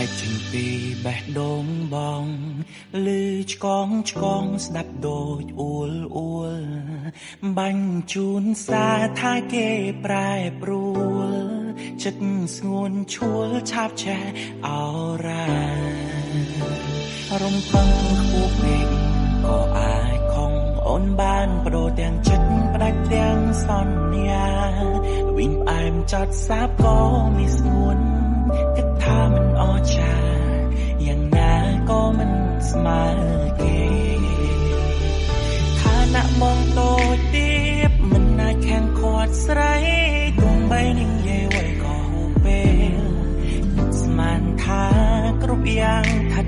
កចេញពីបេះដូងបងឮឆ្កងឆ្កងស្ដាប់ដូចអួលអួលបាញ់ជូនសារថាគេប្រែប្រួលចិត្តស្ងួនឈួលឆាបឆេះអរ៉ារំពឹងខ្ពស់ពេកក៏អាចខំអូនបានបដូរទាំងចិត្តផ្ដាច់ទាំងសន្យាវិញផ្អែមចត់សាបក៏មានស្ងួនគិតថាមិនអស្ចារ្យយ៉ាងណាក៏មិនស្មើគេឋានៈមកតូចទាបមិនអាចខាងខាត់ស្រីទោះបីនឹងនិយាយអ្វីក៏ហូរពេលស្មានថាគ្រប់យ៉ាងថិត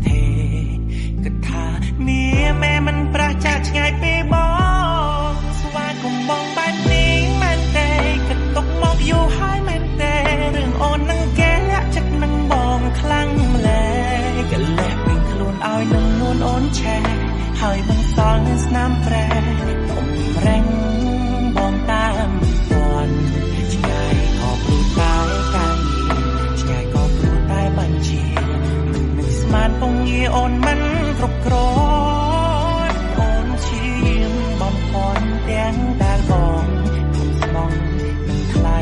ថេរគិតថាមាម៉ែមិនប្រះចាកឆ្ងាយពីបងស្វាគមន៍បងបែបនេះមែនទេគិតទុកមកយូរហើយមែនទេរឿងអូននឹងគេលាក់ចិត្តនឹងបងខ្លាំងម្ល៉េះកលេះវិញខ្លួនឲ្យនឹងនួនអូនឆេះហើយបង្សល់នឹងស្នាមប្រែទំរែងបងតាមទាន់ឆ្ងាយក៏ព្រោះតែការងារឆ្ងាយក៏ព្រោះតែបញ្ជាមិននឹកស្មានពងងារអូនមិនគ្រប់គ្រាន់អូនឈាមបំផន់ទាំងដែលបងខំស្មងនឹងថ្លៃ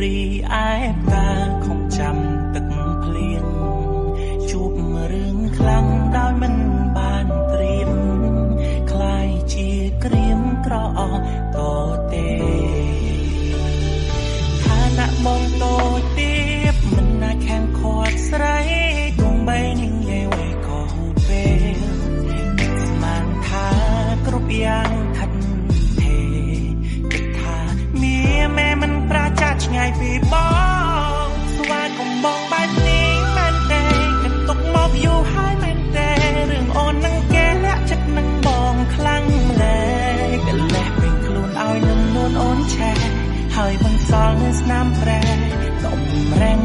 រីឯផ្កាខំចាំទឹកភ្លៀងជួបរឿងខ្លាំងដោយមិនបានត្រៀមคล้ายជាក្រៀមក្រអតទេឋានៈបងតូចទាបមិនអាចខាងខាត់ស្រីទោះបីនឹងនិយាយអ្វីក៏ហូរពេលស្មានថាគ្រប់យ៉ាងថិតថេរគិតថាមាម៉ែមិនប្រាចាឆ្ងាយពីបងស្វាគមន៍បងបែបនេះមែនទេគិតទុកមកយូរហើយមែនទេរឿងអូននឹងគេលាក់ចិត្តនឹងបងខ្លាំងម្ល៉េះកលេះវិញខ្លួនឲ្យនឹងនួនអូនឆេះហើយបង្សល់នៅស្នាមប្រែទំរែង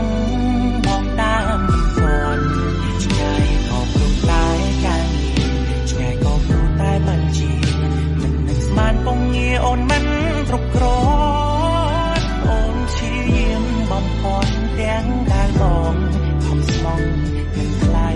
បងតាមទាន់ឆ្ងាយក៏ព្រោះតែការងារឆ្ងាយក៏ព្រោះតែបញ្ជាមិននឹកស្មានពងងារអូនមិនគ្រប់គ្រាន់អូនឈាមបំផន់ទាំងដែលបងខំស្មងនឹងថ្លៃ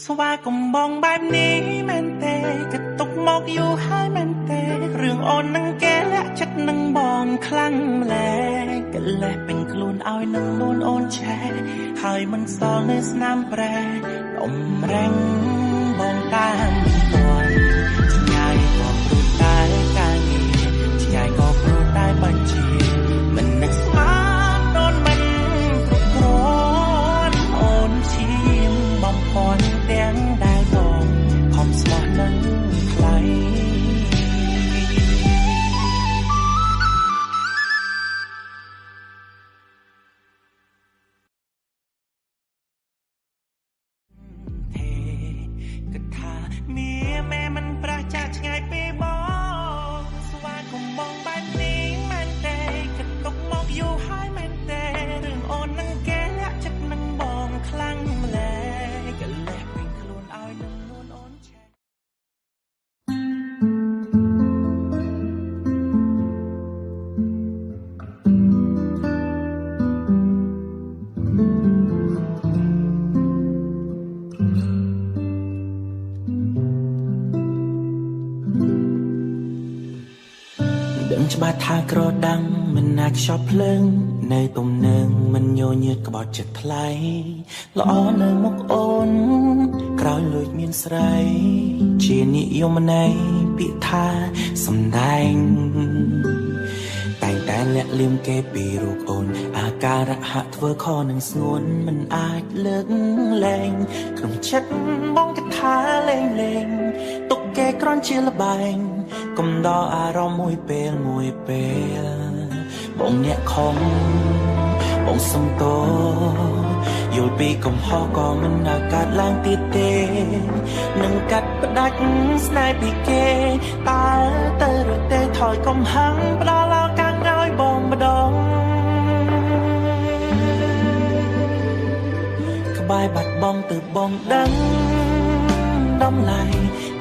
ស្វាគមន៍បងបែបនេះមែនទេគិតទុកមកយូរហើយមែនទេរឿងអូននឹងគេលាក់ចិត្តនឹងបងខ្លាំងម្ល៉េះកលេះពេញខ្លួនឲ្យនឹងនួនអូនឆេះហើយមិនសល់នៅស្នាមប្រែទំរែងបងតាមទាន់ឆ្ងាយក៏ព្រោះតែការងារឆ្ងាយក៏ព្រោះតែបញ្ជាមិននឹកស្មានអូនមិនគ្រប់គ្រាន់អូនឈាមបំផន់ទាំងដែលបងខំស្មោះនឹងថ្លៃទេគិតថាមាម៉ែ ដឹងច្បាស់ថាក្រដាំងមិនអាចខ្ចប់ភ្លើងនៅទំនើងមិនញញើតក្បត់ចិត្តថ្លៃល្អនៅមុខអូនក្រោយលួចមានស្រីជានិយមន័យពាក្យថាសំដែងតែងតែលាក់លៀមគេពីរូបអូនអាការៈហាក់ធ្វើខនឹងស្ងួនមិនអាចលើកលែងក្នុងចិត្តបងគិតថាលេងលេងទុកគេគ្រាន់ជាល្បែងកុំដល់អារម្មណ៍មួយពេលមួយពេលបងអ្នកខំបងសុំទោយល់ពីកំហុសក៏មិនអាចកើតឡើងទៀតទេនឹងកាត់ផ្ដាច់ស្នេហ៍ពីគេតើទៅឬទេថយកំហឹងផ្ដល់ឱកាសឲ្យបងម្ដងក្បែរបាត់បងទៅបងដឹងតម្លៃ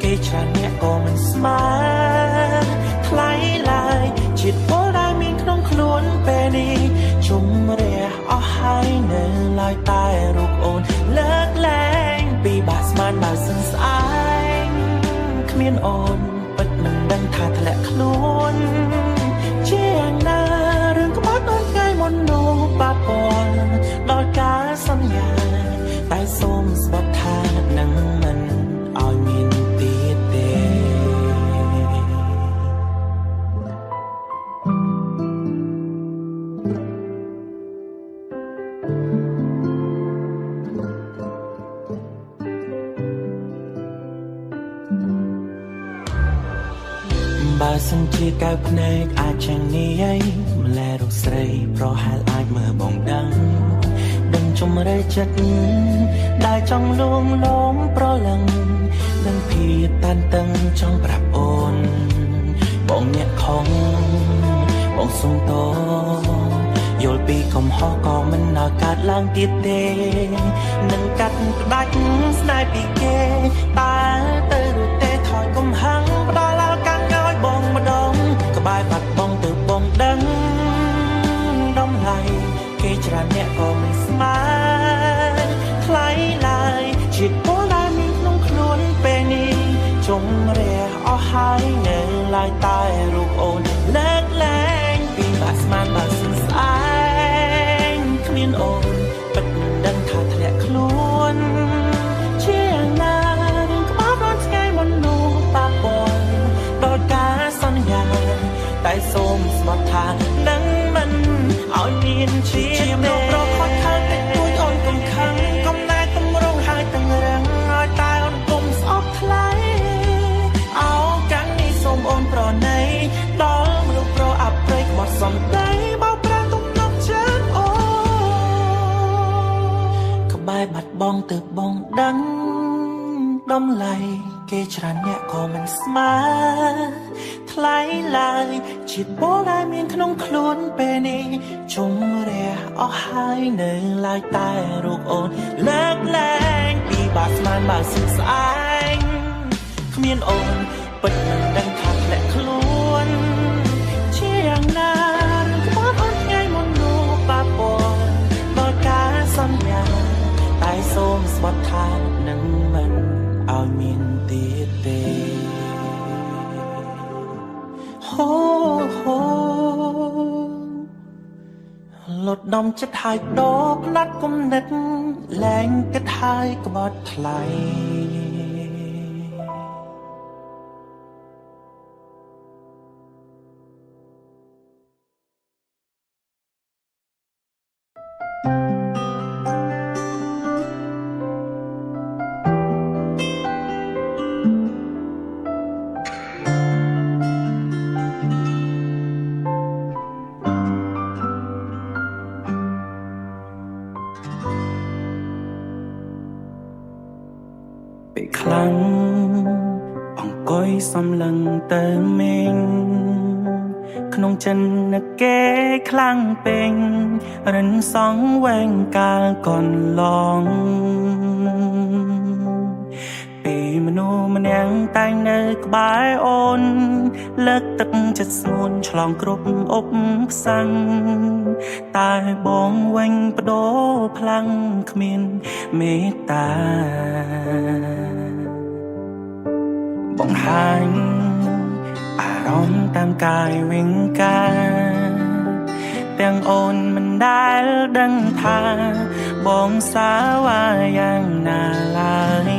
គេច្រើនអ្នកក៏មិនស្មើថ្លៃឡើយជាតិពលដែលមានក្នុងខ្លួនពេលនេះជុំរះអស់ហើយនៅឡើយតែរូបអូនលើកលែងពីបាក់ស្មានបើសិនស្អែកគ្មានអូនពិតមិនដឹងថាធ្លាក់ខ្លួនជាយ៉ាងណារឿងក្បត់អូនថ្ងៃមុននោះប៉ះពាល់ដល់ការសន្យាតែសូមស្បត់ថានឹងមិនឲ្យមានទៀតទេបើសិនជាកែវភ្នែកអាចចឹងនេះឯងម្ល៉េះរកស្រីប្រហែលអាចមើលបងដឹងដឹងជំរឿចិត្តដែលចង់លួងលោមប្រលឹងដឹងភាពតានតឹងចង់ប្រាប់អូនបងអ្នកខំបងសុំទោយល់ពីកំហុសក៏មិនឲ្យកើតឡើងទៀតទេនឹងកាត់ផ្ដាច់ស្នេហ៍ពីគេតើទៅឬទេថយកំហឹងផ្ដល់ឱកាសឲ្យបងម្ដងក្បែរបាត់បងទៅបងដឹងតម្លៃគេច្រើនអ្នកក៏មិនស្មើថ្លៃឡើយជាតិពលដែលមានក្នុងខ្លួនពេលនេះជុំរះអស់ហើយនៅឡើយតែរូបអូនលើកលែងពីបាក់ស្មានបើសិនស្អែកគ្មានអូនពិតមិនដឹងថាធ្លាក់ខ្លួនជាយ៉ាងណារឿងក្បត់រាល់ថ្ងៃមុននោះប៉ះពាល់ដល់ការសន្យាតែសូមស្បត់ថានឹងមិនឲ្យមានជាទេប្រខត់ខលតិចតួចអូនកុំខឹងកុំណែតម្រង់ហើយទាំងរឹងឲ្យតែអូនកុំស្អប់ថ្លៃអោកាំងនេះសូមអូនប្រណីដល់មនុស្សប្រអប់ព្រៃក្បត់សំដីបោកប្រាស់ទំនុកចិត្តអូនក្បែរបាត់បងទៅបងដឹងតម្លៃគេច្រើនអ្នកក៏មិនស្មើថ្លៃឡើយជាតិពលដែលមានក្នុងខ្លួនពេលនេះជុំរះអស់ហើយនៅឡើយតែរូបអូនលើកលែងពីបាក់ស្មានបើសិនស្អែកគ្មានអូនពិតមិនដឹងថាធ្លាក់ខ្លួនជាយ៉ាងណារឿងក្បត់អូនថ្ងៃមុននោះប៉ះពាល់ដល់ការសន្យាតែសូមស្បត់ថានឹងមិនឲ្យមានទៀតទេហូហូលត់ដំចិត្តហើយដោផ្លាត់គំនិតលែងគិតហើយក្បត់ថ្លៃខ្លាំងអង្គុយសំលឹងទៅមេងក្នុងចិននឹកគេខ្លាំងពេញរិនសងវែងកាលកន្លងពីមនុស្សម្នាក់តែងនៅក្បែរអូនលើកទឹកចិត្តស្ងួនឆ្លងគ្រប់ឧបសគ្គតែបងវិញបដូរផ្លាំងគ្មានមេត្តាបង្ហាញអារ រម្មណ៍តាមកាយវិការទាំងអូនមិនដែលដឹងថាបងសាវ៉ាយ៉ាងណាឡើយ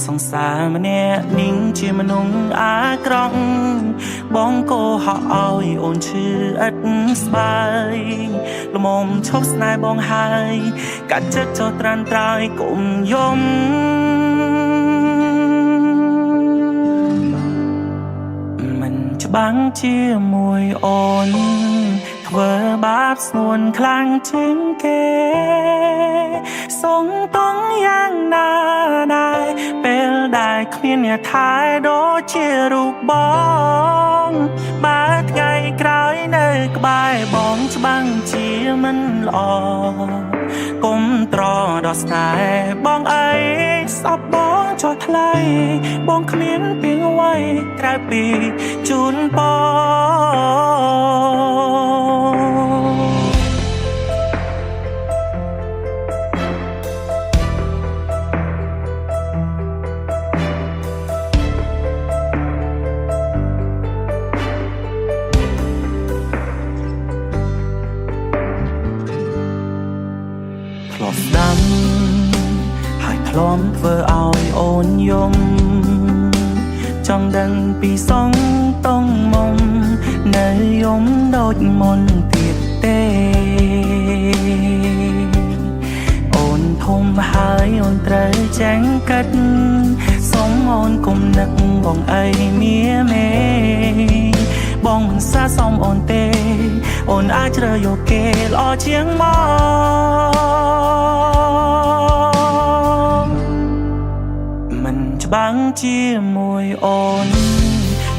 សង្សារម្នាក់នេះជាមនុស្សអាក្រក់បងកោហកឲ្យអូនឈឺឥតស្បាយល្មមឈប់ស្នេហ៍បងហើយកាត់ចិត្តចោះត្រានត្រើយកុំយំមិនច្បាំងជាមួយអូនធ្វើបាបស្ងួនខ្លាំងជាងគេសងតងយ៉ាងណាដែរពេលដែលគ្មានអ្នកថែដូចជារូបបងបើថ្ងៃក្រោយនៅក្បែរបងច្បាំងជាមិនល្អគុំត្រដល់ស្នេហ៍បងអីសពបងចោះថ្លៃបងគ្មានពីអ្វីក្រៅពីជូនពរធ្លាប់ស្ដាំហើយធ្លាប់ធ្វើឲ្យអូនយំចង់ដឹងពីសងតងមុំនៅយំដូចមុនទៀតទេអូនធំហើយអូនត្រូវចាញ់កាត់សុំអូនគុំនឹកបងអីមៀមេបងមិនសាសមអូនទេអូនអាចជ្រើយកគេល្អជាងមកមិនច្បាំងជាមួយអូន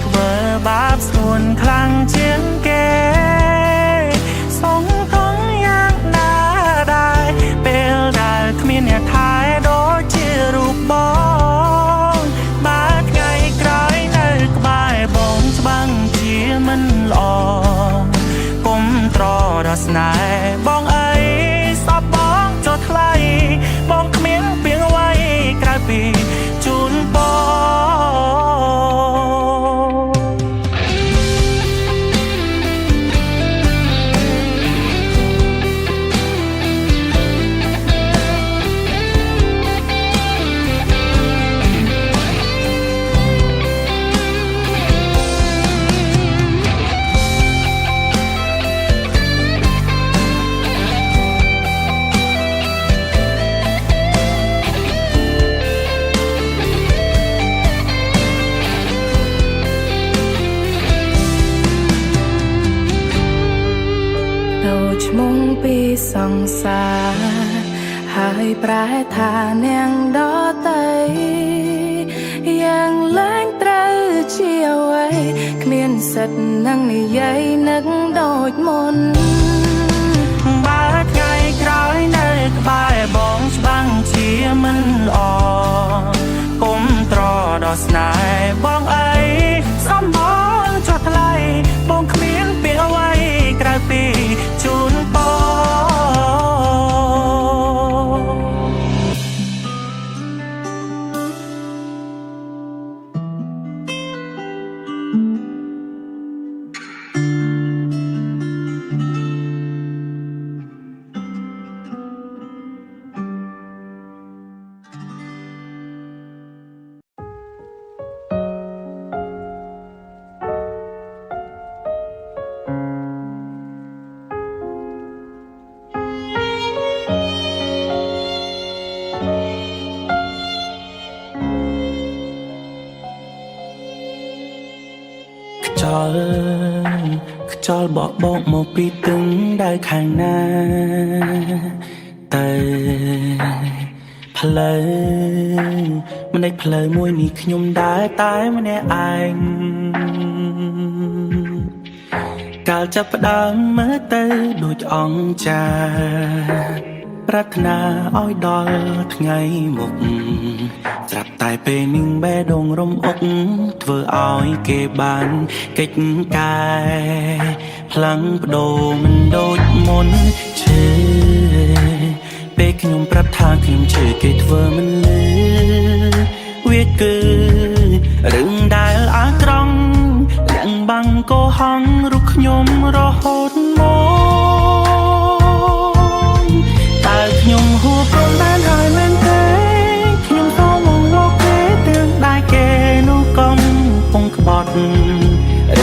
ធ្វើបាបស្ងួនខ្លាំងជាងគេសងតងយ៉ាងណាដែរពេលដែលគ្មានអ្នកថែដូចជារូបបងបើថ្ងៃក្រោយនៅក្បែរបងច្បាំងជាមិនល្អគុំត្រដល់ស្នេហ៍បងអីសពបងចោះថ្លៃបងគ្មានពីអ្វីក្រៅពីជូនពរ ពីសង្សារហើយប្រែថានាងដតីយ៉ាងលែងត្រូវជាអ្វីគ្មានសិទ្ធនឹងនិយាយនឹកដូចមុនបើថ្ងៃក្រោយនៅក្បែរបងច្បាំងជាមិនល្អគុំត្រដល់ស្នេហ៍បងអីសំបងចោះថ្លៃបងគ្មានពីអ្វីក្រៅពីជូនពរខ្យល់បក់បោកមកពីទឹងដៅខាងណាទៅផ្លូវមិនដេចផ្លូវមួយនេះខ្ញុំដើរតែម្នាក់ឯងកាលចាប់ផ្ដើមមើលទៅដូចអង្គចាប្រាថ្នាឲ្យដល់ថ្ងៃមុខស្រាប់តែពេលនឹងបេះដូងរំអុកធ្វើឲ្យគេបានកិច្ចកែផ្លាំងបដូរមិនដូចមុនឈឺពេលខ្ញុំប្រាប់ថាខ្ញុំឈឺគេធ្វើមិនលឺវាគឺ រឿងដែលអាក្រង់លាក់បាំងកុហករូបខ្ញុំរហូតមកតើខ្ញុំហួព្រំដែនហើយមែនទេខ្ញុំសូមអង្វរគេទាំងដែលគេនោះកំពុងក្បត់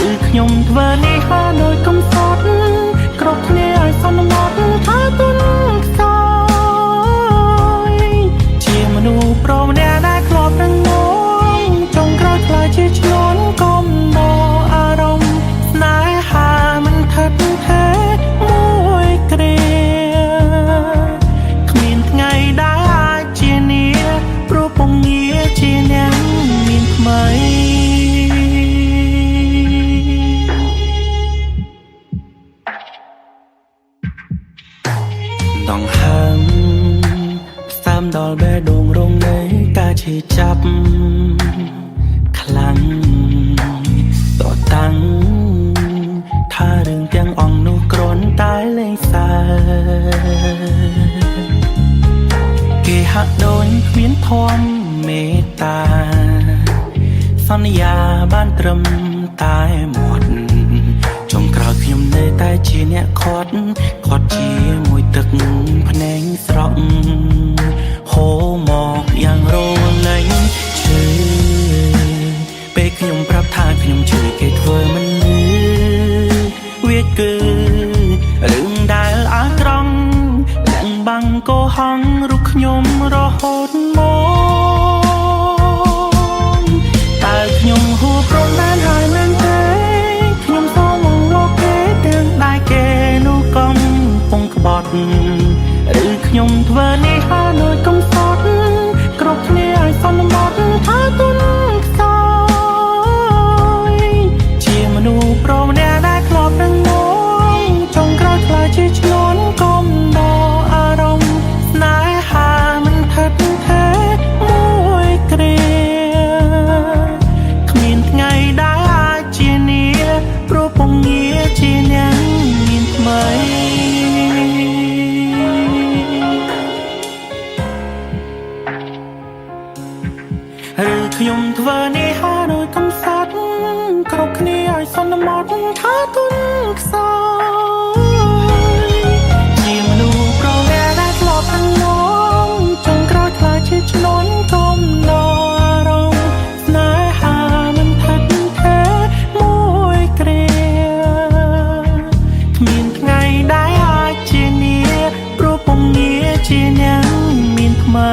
ឬខ្ញុំធ្វើនេះហើយដោយកំសត់គ្រប់គ្នាឲ្យសន្មត់ថាទុនខ្សោយជាមនុស្សប្រុសម្នាក់ដែលធ្លាប់រឹងមាំចុងក្រោយខ្លាចជាឈ្នន់កំដរអារម្មណ៍ស្នេហាមិនថិតថេរមួយគ្រាគ្មានថ្ងៃដែលអាចជានាព្រោះពងងារជាអ្នកមានថ្មី ដង្ហើមផ្សាំដល់បេះដូងរងនៃការឈឺចាប់ខ្លាំងតតាំងថារឿងទាំងអង្គនោះគ្រាន់តែលេងសើចគេហាក់ដូចគ្មានធម៌មេត្តាសន្យាបានត្រឹមតែមាត់ចុងក្រោយខ្ញុំនៅតែជាអ្នកខាត់ខាត់ជាមួយទឹកភ្នែកស្រក់ហូរមកយ៉ាងរលែងឈឺពេលខ្ញុំប្រាប់ថាខ្ញុំជឿគេធ្វើមិនលឺវាគឺរឿងដែលអាក្រង់លាក់បាំងកុហករូបខ្ញុំរហូតមកតើខ្ញុំហួព្រំដែនហើយមែនទេខ្ញុំសូមអង្វរគេទាំងដែលគេនោះកំពុងក្បត់ឬខ្ញុំធ្វើនេះហើយដោយកំសត់គ្រប់គ្នាឲ្យសន្មត់ថាទុនខ្សោយជាមនុស្សប្រុសម្នាក់ដែលធ្លាប់រឹងមាំចុងក្រោយខ្លាចជាឈ្នន់កំដរអារម្មណ៍ស្នេហាមិនថិតថេរមួយគ្រាគ្មានថ្ងៃដែលអាចជានាព្រោះពងងារជាអ្នកមានថ្មី ឬខ្ញុំធ្វើនេះហើយដោយកំសត់គ្រប់គ្នាឲ្យសន្មត់ថាទុនខ្សោយជាមនុស្សប្រវែដែលធ្លាប់រឹងមាំចុងក្រោយខ្លាចជាឈ្នន់កំដរអារម្មណ៍ស្នេហាមិនថិតថេរមួយគ្រាគ្មានថ្ងៃដែលអាចជានាព្រោះពងងារជាអ្នកមានថ្មី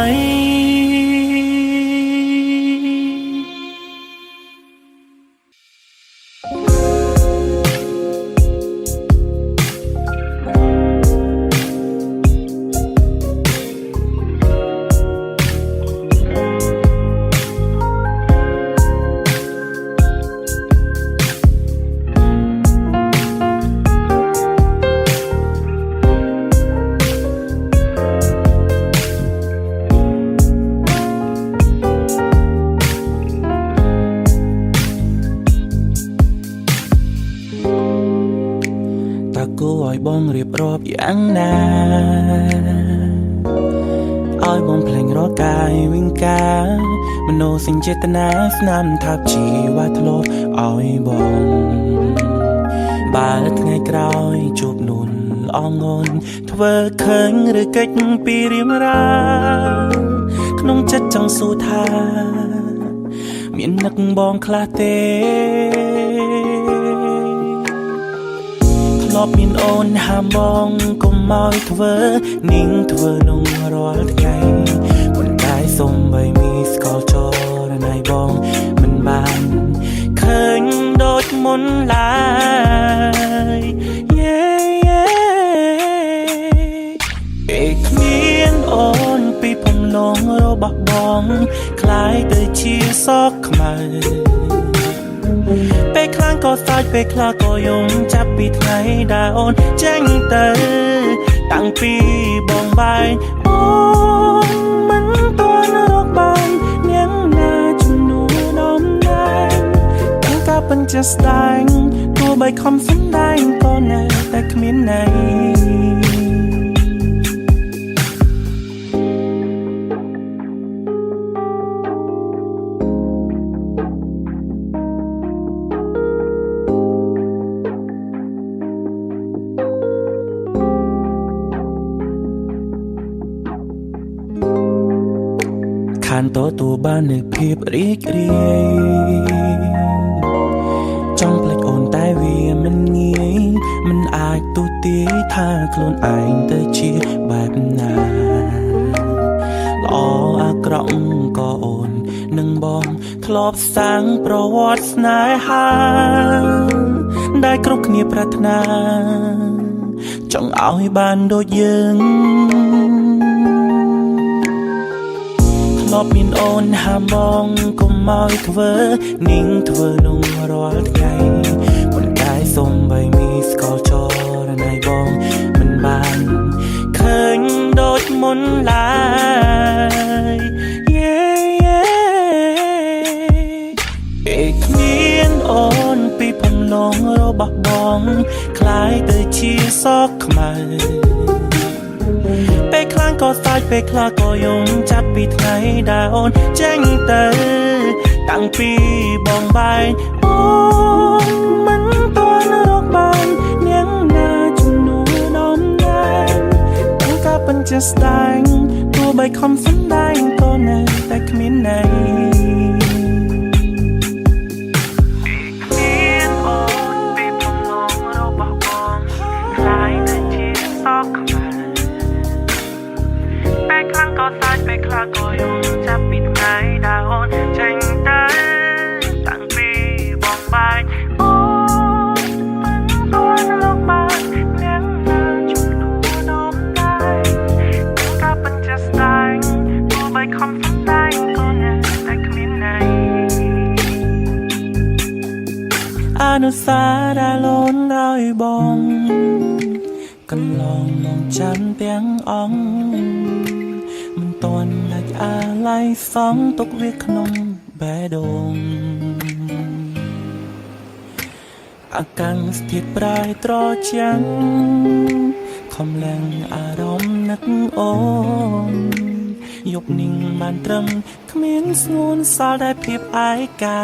តើគួរឲ្យបងរៀបរាប់យ៉ាងណាឲ្យបងភ្លេងរកកាយវិការមនោសញ្ចេតនាស្នាមថាប់ជីវៈធ្លាប់ឲ្យបងបើថ្ងៃក្រោយជួបនួនអងងនធ្វើឃើញឬកិច្ចពីរៀមរាក្នុងចិត្តចង់សួរថាមាននឹកបងខ្លះទេធ្លាប់មានអូនហាមបងកុំឲ្យធ្វើនាងធ្វើនងរាល់ថ្ងៃប៉ុន្តែសូម្បីមីស្គាល់ចរណៃបងមិនបានឃើញដូចមុនឡើយយេយេពេលគ្មានអូនពីបំឡងរបស់បងคล้ายទៅជាសក់ខ្មៅពេលខ្លាំងក៏សើចពេលខ្លះក៏យំចាប់ពីថ្ងៃដែលអូនចេញទៅតាំងពីបងបែកអូនមិនទាន់រកបានអ្នកណាជំនួសដំណែងតាំងការពិនជាស្ដែងទោះបីខំសម្ដែងក៏នៅតែគ្មានន័យ ខានទទួលបាននូវភាពរីករាយចង់ភ្លេចអូនតែវាមិនងាយមិនអាចទូទាយថាខ្លួនឯងទៅជាបែបណាល្អអាក្រក់ក៏អូននឹងបងធ្លាប់សាងប្រវត្តិស្នេហាដែលគ្រប់គ្នាប្រាថ្នាចង់ឲ្យបានដូចយើងធ្លាប់មានអូនហាមបងកុំឲ្យធ្វើនាងធ្វើនំរាល់ថ្ងៃប៉ុន្តែសូម្បីមីស្គាល់ចរណៃបងមិនបានឃើញដូចមុនឡើយ ពេលគ្មានអូនពីបំឡងរបស់បងคล้ายទៅជាសក់ខ្មៅពេលខ្លាំងក៏សើចពេលខ្លះក៏យំចាប់ពីថ្ងៃដែលអូនចេញទៅតាំងពីបងបែកអូនមិនទាន់រកបាននាងណាជំនួសដំណែងតាំងការពិនជាស្ដែងទោះបីខំសម្ដែងក៏នៅតែគ្មានន័យពេលខ្លាំងក៏សើចពេលខ្លះក៏យំចាប់ពីថ្ងៃដែលអូនចេញទៅតាំងពីបងបែកអូនមិនទាន់រកបាននាងណាជំនួសដំណែងទាំងការពិនជាស្ដែងទោះបីខំសម្ដែងក៏នៅតែគ្មានន័យអនុសារដែលអូនឲ្យបងកន្លងមកចាំទាំងអង្គមិនទាន់ដាច់អាល័យសងទុកវាក្នុងបេះដូងអាកាំងស្ថិតប្រែត្រជាំងខំលែងអារម្មណ៍នឹកអូនយប់នេះបានត្រឹមគ្មានស្ងួនសល់តែភាពឯកា